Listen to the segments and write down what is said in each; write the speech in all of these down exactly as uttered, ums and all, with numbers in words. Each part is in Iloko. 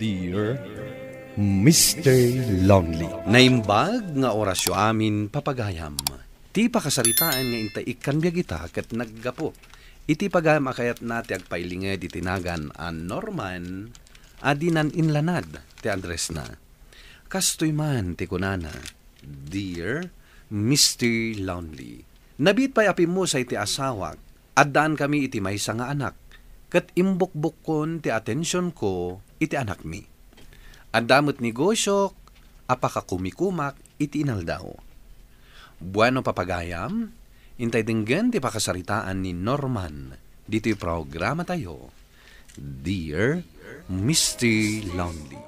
Dear Mister Lonely. Naimbag nga orasyo amin, papagayam. Ti pakasaritaan nga intay ikkan biag ita ket naggapu iti pagayam a kayatna ti agpailinged iti nagan a Norman a dinan inlanad ti addressna. Kastoy man ti kunana, "Dear Mister Lonely, nabiit pay a pimmusay ti asawak. Addaankami iti maysa nga anak, ket imbukbukkon ti atensionko iti anakmi. Adda met negosiok a pakakumikumak iti inaldaw." Bueno, papagayam, intay denggen ti pakasaritaan ni Norman ditoy programatayo, Dear Mister Lonely.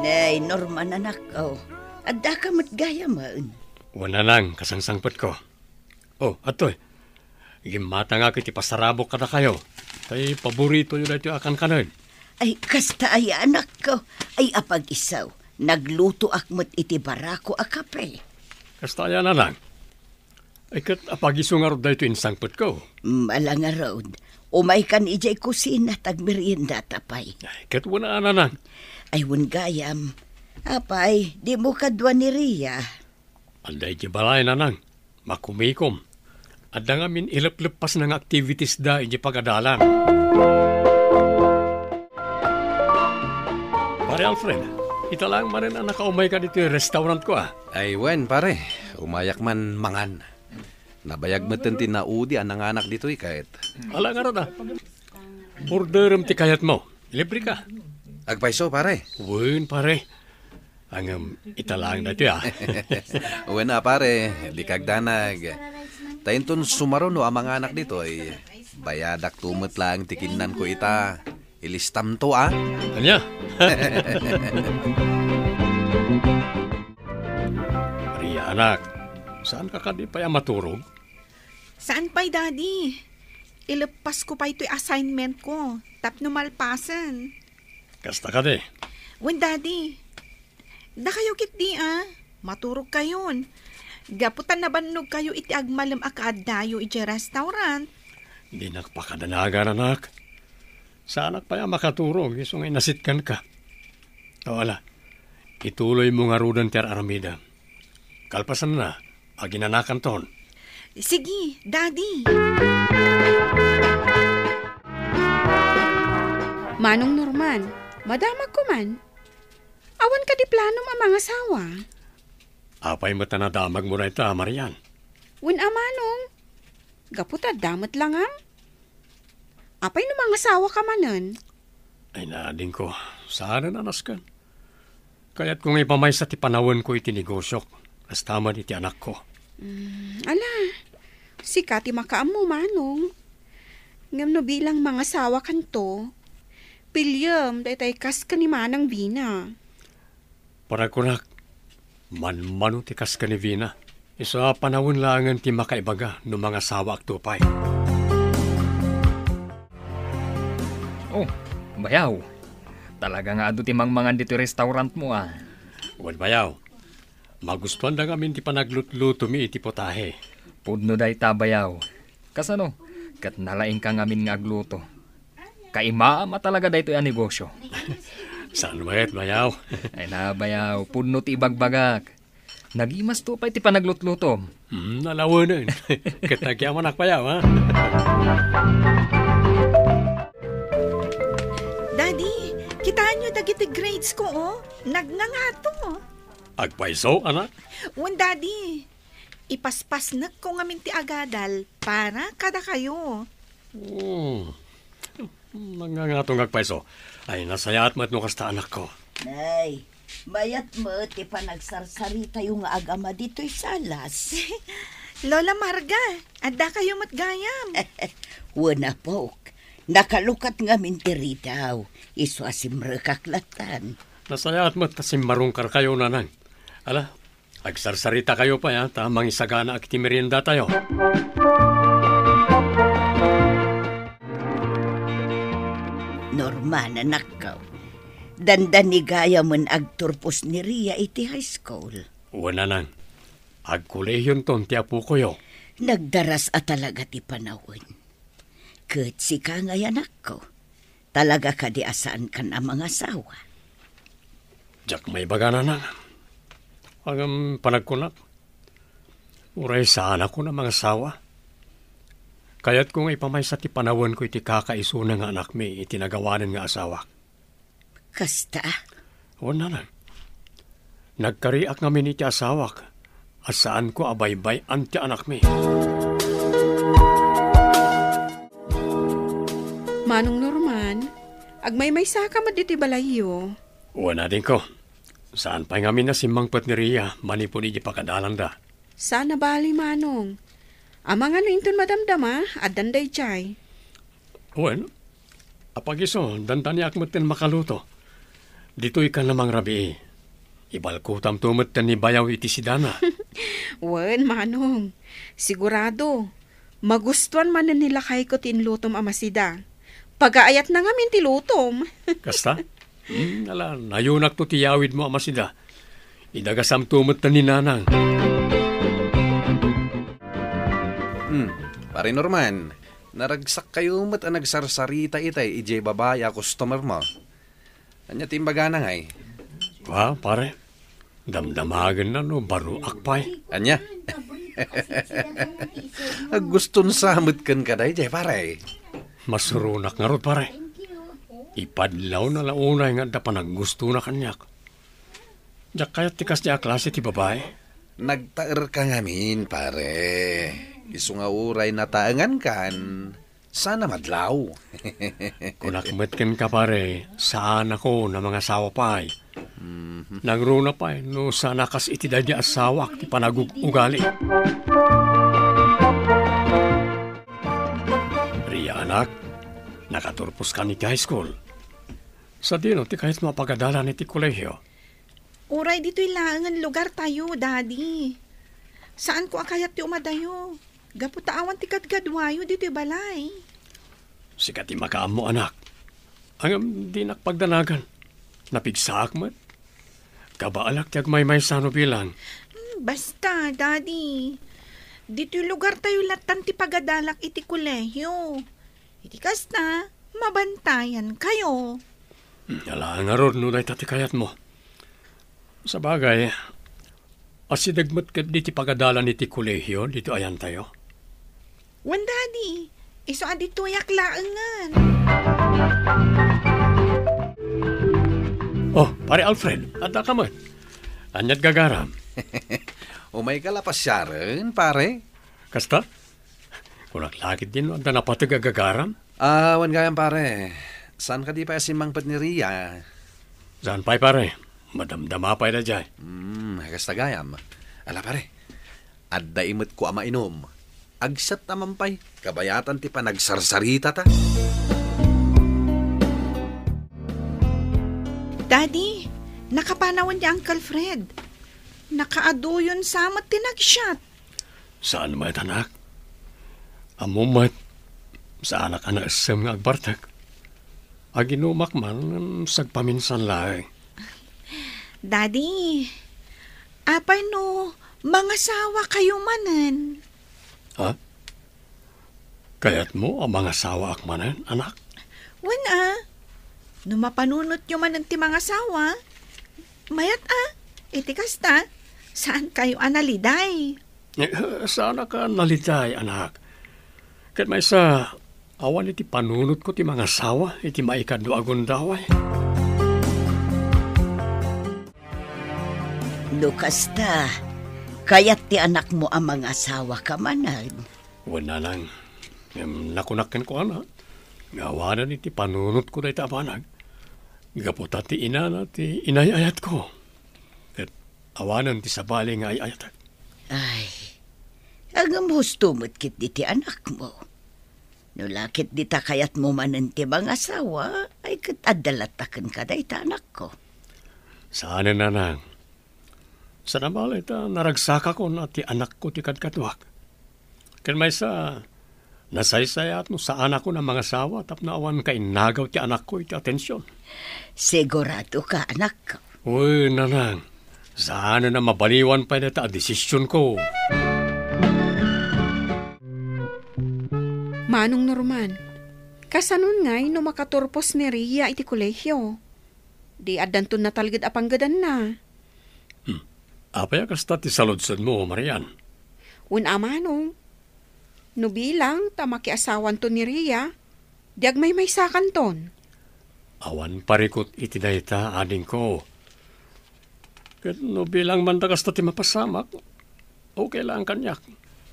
Nay, Norman, anakko, addaka met gayamen. Wen, nanang, kasangsangpetko. Oh, adtoy. Gimmatangak iti pasarabok kadakayo. Tay paboritoyo daytoy a kankaned. Ay, kasta aya, anakko. Ay, apag-isu, naglutoak met iti barako a kape. Kasta aya, nanang. Ay, ket apag-isu ngarud daytoy insangpetko? Mm, ala ngarud. Umaykan idiay kusina, ta agmeriendata pay. Ay, ket wen a, nanang. Ay, wen gayam. Apay, dimo kadua ni Ria? Adda idiay balay, nanang. Makumikom. Adda ngamin ilepleppasna nga activities da idiay pagadalan. Pare Alfred, ita laeng manen a nakaumayka ditoy restaurantko, a. Ay, wen, pare. Umayak man mangan. Nabayag metten ti naudi a nanganak ditoy ket. Ala ngarud, a. Orderem ti kayatmo. Libreka. Agpayso, pare. Wen, pare. Ngem, ita laeng daytoy, a. Wen a, pare, dika agdanag. Ta inton sumaruno a manganak ditoy, bayadakto met laeng ti kinnanko ita. Ilistamto, a. Ania? Ria, anak, saanka kadi pay a maturog? Saan pay, Daddy. Ileppasko pay toy assignmentko tapno malpasen. Kasta kadi? Wen, Daddy. Dakayo ketdi, a. Maturogkayon. Gapu ta nabannogkayo iti agmalem a kaaddayo idiay restaurant. Dinak pakadanagan, anak. Saanak pay a makaturog isu nga inasitkanka. O, ala. Ituloymo ngaruden ti ar-aramidem. Kalpasanna, aginanakanton. Sige, Daddy. Manong Norman, madamagko man. Awan kadi planom a mangasawa? Apay met a nadamagmo dayta, Marian? Wen a, manong. Gapu ta adda met langam. Apay no mangasawaka manen? Ay, naadingko. Saanen a nasken. Kayatko nga ipamaysa ti panawenko iti negosiok, kasta met iti anakko. Mm, ala, sika ti makaammo, manong. Ngem no bilang mangasawakanto, piliem daytay kas ken ni Manang Vina. Panagkunak, manmano ti kas ken ni Vina. Isu a panawen laengen ti makaibaga no mangasawaakto pay. Oh, bayaw. Talaga nga adu ti mangmangan ditoy restaurantmo, a. Wen, bayaw. Magustuanda ngamin ti panaglutlutomi iti putahe. Pudno dayta, bayaw. Kasano? Ket nalaingka ngamin nga agluto. Kaimaam a talaga daytoy a negosyo. Saan met, bayaw? Ay na, bayaw, pudno ti ibagbagak. Nagimasto pay ti panaglutlutom. Hmm, nalawenen. Ket nagyamanak, bayaw, a. Daddy, kitaenyo dagiti grades ko, o. Nagngangato. Agpayso, anak? Wen, Daddy. Ipaspasnekko ngamin ti agadal para kadakayo. Hmm. Nagngangato nga agpayso. Ay, nasayaat met no kasta, anakko. Nay, mayat met ti panagsarsaritayo nga agama ditoy salas. Lola Marga, addakayo met gayam. Wen, apok. Nakalukat ngamin ti ridaw. Isu a simrekak latan. Nasayaat met ta simmarungkarkayo, nanang. Ala, agsarsarita kayo pay, a, ta mangisaganaak iti meriendatayo. Norman, anakko, dandani gayamen agturpos ni Ria iti high school. Wen, nanang, agkolehionton ti apokoyo. Nagdaras a talaga ti panawen. Ket sika ngay, anakko, talaga kadi a saankan a mangasawa? Diak maibaga, nanang. Ngem panagkunak, uray saanakon a mangasawa, kayatko nga ipamaysa ti panawenko iti kakaisuna nga anakmi iti nagawanen nga asawak. Kasta? Wen, nanang. Nagkariak ngamin iti asawak a saanko a baybay-an ti anakmi. Manong Norman, agmaymaysaka met ditoy balayyo. Wen, adingko. Saan pay ngamin a simmangpet ni Ria manipud idiay pagadalanda. Saan a bali, Manong. Amangan no inton madamdama, addan daydiay. Wen, apagiso, dandaniak metten makaluto. Ditoykan a mangrabii. Ibalkotamto metten ni bayaw iti sidana. Wen, Manong. Sigurado, magustuan manen ni lakayko ti inlutom a masida. Pagaayatna ngamin ti lutom. Kasta? Hmm, ala, nayunakto ti yawidmo a masida. Idagasamto metten ni nanang. Hmm, Pare Norman, naragsakkayo met a nagsarsarita itay idiay babai a customer mo. Ania ti imbagana ngay? Wa, pare. Damdamagenna no baroak pay. Ania? Agguston sa met kenka daydiay, pare. Masuronak ngarud, pare. Ipadlawna la unay nga adda panaggustona kaniak. Diak kayat ti kasdi a klase ti babai. Nagtaerka ngamin, pare. Isu nga uray nataengankan, saan a madlaw. Kunak met kenka, pare, saanakon a mangasawa pay. Mhm. Nangruna pay no saan a kas iti daydi a asawaak ti panagug-ugali. Ria, anak, nakaturposkan iti high school. Sadino ti kayatmo a pagadalan iti kolehio? Uray ditoy laengen lugartayo, Daddy. Saanko a kayat ti umadayo, gapu ta awan ti gadgaduayo ditoy balay. Sika ti makaammo, anak. Ngem dinak pagdanagan. Napigsaak met. Kabaalak ti agmaymaysa no bilang. Hmm, basta, Daddy. Ditoy lugartayo lattan ti pagadalak iti kolehio. Iti kasta, mabantayankayo. Hmm, ala ngarud no dayta ti kayatmo. Sabagay, asideg met ketdi ti pagadalan iti kolehio ditoy ayantayo. Wen, Daddy, isu a ditoyak laengen. Oh, Pare Alfred, adda ka met. Ania't gagaram? Umayka la pasiaren, pare? Kasta? Kunak la ketdi no adda napateg a gagaram? Ah, wen gayam, pare. Saan kadi pay a simmangpet ni Ria? Saan pay, pare? Madamdama pay daydiay. Hmm, kasta gayam. Ala, pare. Adda imetko a mainom. Agsat a man pay, kabayatan ti panagsarsaritata. Daddy, nakapanawen ni Uncle Fred. Nakaaduyon sa met ti nagsiat. Saan met, anak? Ammom met, saanak a naessem nga agbartek. Aginumak man, sagpaminsan laeng. Daddy, apay no mangasawakayo manen? Ha? Kayatmo a mangasawaak manen, anak? Wen a, no mapanunotyo manen ti mangasawa, mayat a, iti kasta, saankayo a naliday. Eh, saanak a naliday, anak. Ket maysa, awan iti panunotko ti mangasawa iti maikadua a gundaway. No kasta, kayat ti anakmo a mangasawaka manen? Wen, nanang, ngem nakunak kenkuana nga awanen iti panunotko dayta a banag. Gapu ta ti inana ti inay-ayatko. Ket awanen ti sabali nga ay-ayatek. Ay, ngem husto met ketdi ti anakmo. No la ketdi ta kayatmo manen ti mangasawa, ay ket adda latta kenka dayta anakko. Saanen, nanang. Saan a bale ta naragsakakon a ti anakko ti kadkaduak. Ken maysa, nasaysayat no saanakon a mangasawa tapno awan kainnagaw ti anakko iti atension. Siguradoka, anakko? Wen, nanang. Saanen a mabaliwan pay dayta a desisionko. Manong Norman, kasanon ngay no makaturpos ni Ria iti kolehio? Di addanton natalged a panggedanna. Hmm. Apay a kasta ti saludsodmo, Marian? Wen a mano, no bilang ta makiasawanto ni Ria, di agmaymaysakanton. Awan parikut iti dayta, adingko. Ket no bilang man ta kasta ti mapasamak, okay lang kaniak.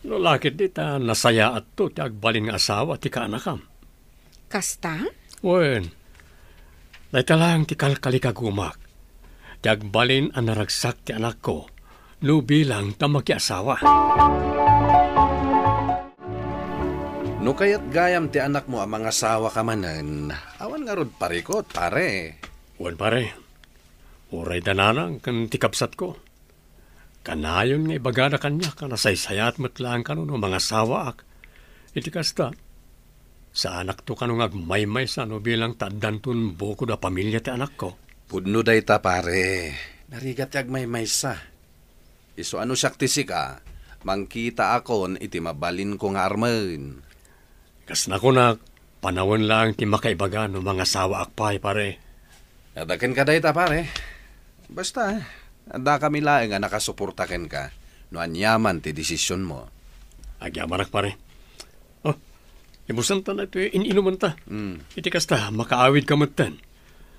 No la ket di ta nasayaatto ti agbalin nga asawa ti kaanakam. Kasta? Wen, dayta laeng ti kalkalikagumak. Ti agbalin a naragsak ti anakko no bilang ta makiasawa. No kayat gayam ti anakmo a mangasawa ka manen, awan ngarud parikut, pare. Wen, pare. Uray dananang ken ti kabsatko. Kanayon nga ibagada kaniak a nasaysayaat met laeng kano no mangasawaak. Iti kasta, saanakto kano nga agmaymaysa no bilang ta addanton bukod a pamilia ti anakko. Pudno dayta, pare. Narigat ti agmaymaysa. Isu a no siak ti sika, mangkitaakon iti mabalinko nga armen. Kas nakunak, panawen laeng ti makaibaga no mangasawaak pay, pare. Adda kenka dayta, pare. Basta, addakami laeng a nakasuporta kenka no aniaman ti desisionmo. Agyamanak, pare. Oh, ibusanta na ito, in-inumanta. Mm. Iti kasta, makaawidka metten.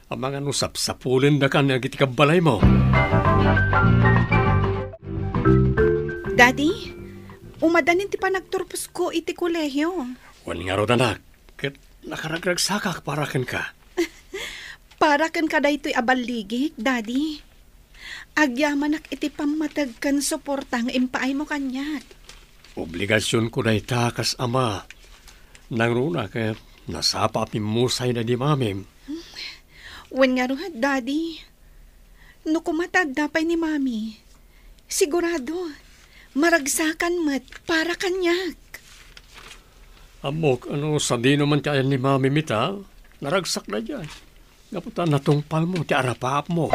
Amangan no sapsapulendakan dagiti kabbalaymo. Daddy, umadanin ti panagturposko iti kolehio. Wen ngarud, anak, ket nakaragragsakak para kenka. Para kenka daytoy a balligik, Daddy. Agyamanak iti pammateg ken suporta nga impaaymo kaniak. Obligasionko dayta kas ama. Nangruna ket nasapa a pimmusay daydi mamim. Wen ngarud, Daddy, no kumatada pay ni Mami, sigurado, maragsakan met para kaniak. Ammok, ano, sadino man ti ayan ni Mami mita, naragsak daydiay. Gapu ta natungpalmo ti arapaapmo.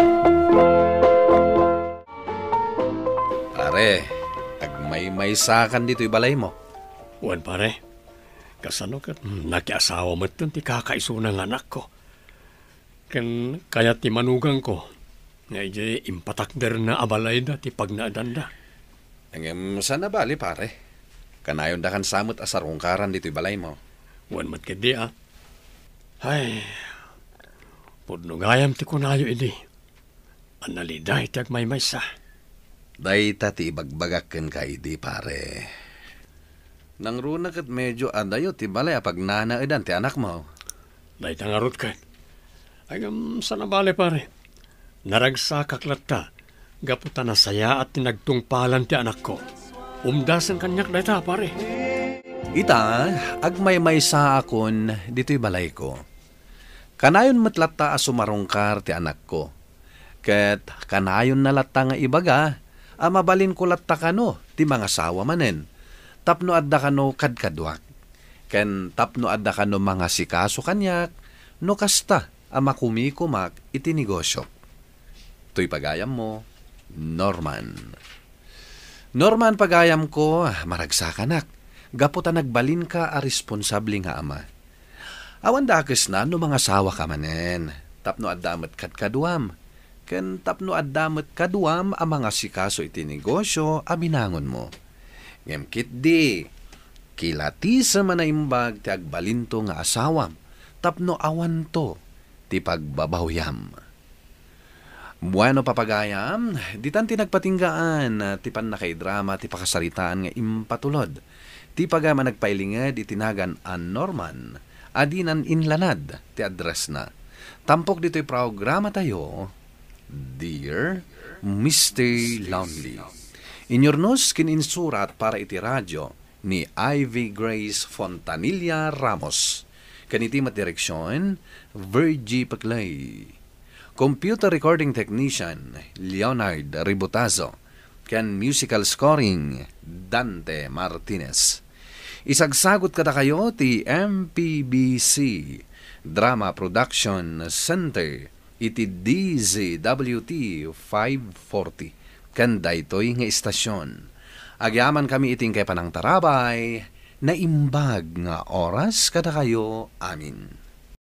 Pare, agmaymaysakan ditoy balaymo. Wen, pare. Kasano ket, hmm, nakiasawa metten ti kakaisuna nga anakko. Ken kayat ti manugangko nga idiay impatakderna a balayda ti pagnaedanda. Ngem saan a bali, pare. Kanayondakan sa met a sarungkaran ditoy balaymo. Wen met ketdi, a. Ay, pudno gayam ti kunayo idi. Annalida iti agmaymaysa. Dayta ti ibagbagak kenka idi, pare. Nangruna ket medio adayo ti balay a pagnanaedan ti anakmo. Dayta ngarud ket. Ay, ngem saan a bale, pare. Naragsakak latta gapu ta nasayaat ti nagtungpalan ti anakko. Umdasen kaniak dayta, pare. Ita, agmaymaysaakon ditoy balayko. Kanayon met latta a sumarungkar ti anakko. Ket kanayonna latta nga ibaga a mabalinko latta kano ti mangasawa manen, tapno adda kano kadkaduak, ken tapno adda kano mangasikaso kaniak no kasta a makumikomak iti negosiok. Toy pagayammo, Norman. Norman, pagayamko, maragsakanak, gapu ta nagbalinka a responsable nga ama. Awan dakesna no mangasawaka manen, tapno adda met kadkaduam, ken tapno adda met kaduam a mangasikaso iti negosio a binangonmo. Ngem ketdi, kilatisem a naimbag ti agbalinto nga asawam, tapno awanto ti pagbabaoyam. Bueno, papagayam, ditan ti nagpatinggaan ti pannakaidrama ti pakasaritaan nga impatulod ti pagayam a nagpailinged iti nagan a Norman a dinan inlanad ti addressna. Tampok ditoy programatayo, Dear Mister Lonely. Inyurnos ken insurat para iti radio ni Ivy Grace Fontanilla Ramos. Ken iti met direksion, Virgie Peclay. Computer recording technician, Leonard Ributazo. Ken musical scoring, Dante Martinez. Isagsagut kadakayo ti M P B C Drama Production Center iti D Z W T five forty, ken daytoy nga istasyon. Agyamankami iti inkay panangtarabay, naimbag nga oras kadakayo amin.